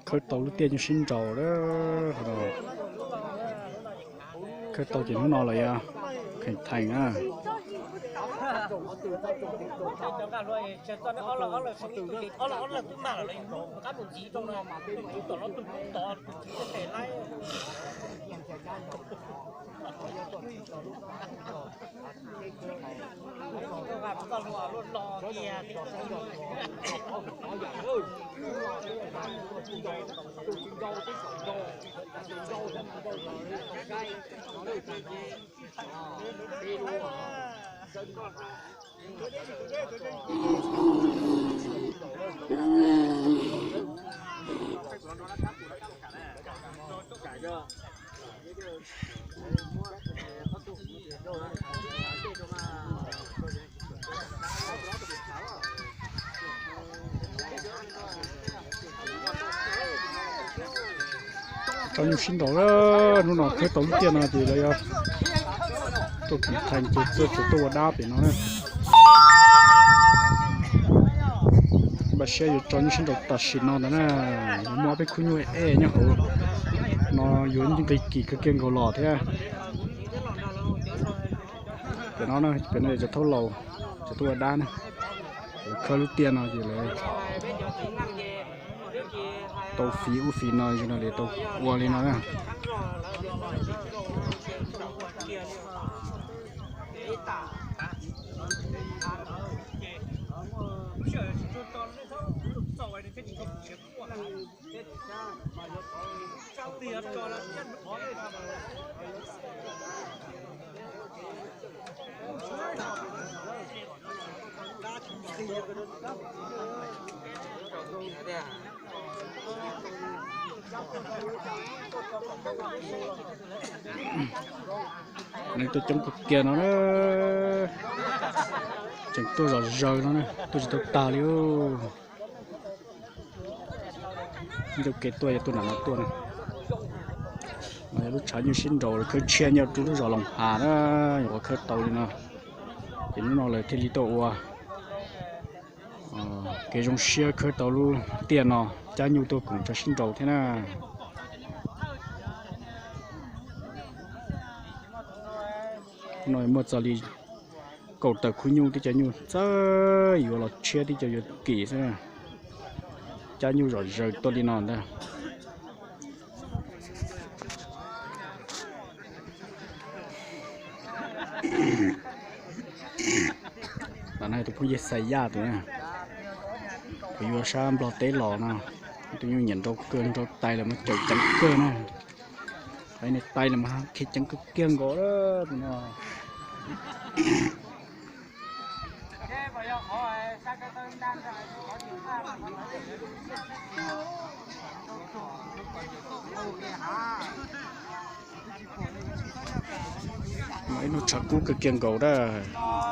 Khawb tau lub tiaj nyuj sib nraus lawm. Khawb tau ces hnub no los yog kheem theem na. Tso nyuj sib nraus lawm, hnub no khawb tau lub tiaj no ces lawv yuav tuaj kheem theem ces txawj txawm tuaj ua dab pem no na. Npaj siab yuav tso nyuj sib nraus tam sim no ntawd na. Yuav muaj ob peb khub nyuj ej nyob hauv no yuav nqi kim kawg kiag nkaus los thiab. Pem no, pem no yog cov thaub laus, cov tuaj ua dab na. Lawv khawb lub tiaj no ces lawv tau fiv ub fiv no, no lawv tau ua li no na. Neeg tuaj coob kawg kiag no na, tseem tuaj zom zaws no na, tuaj tsis tau tag li. Ncauj kev tuaj yog tuaj nram no tuaj na. No yog lub tshav nyuj sib nraus khawb tshiab nyob rau lub zos Loos Has na, yuav khawb tau li no. Ces hnub no lawv thiaj li tuaj ua kev zoo siab khawb tau lub tiaj no, cab nyuj tuaj koom tshav sib nraus thiab na. No muaj txog li kaum tawm khub nyuj, tib co nyuj txawj yuav los tshiab, tib co yuav kim xwb. Cab nyuj zom zaws tuaj li no ntag. Tus no yog tus phooj ywg Xais Yaj tus na, kuv yuav sab Nplog teb los no. Tus nyuj nyiam nrau kawg, nrau tais lawm mas cawm ceev kawg na. Tais lawm mas khiav ceev kawg kiag nkaus tus no. Mas ib hnub tshav kub kawg kiag nkaus dab.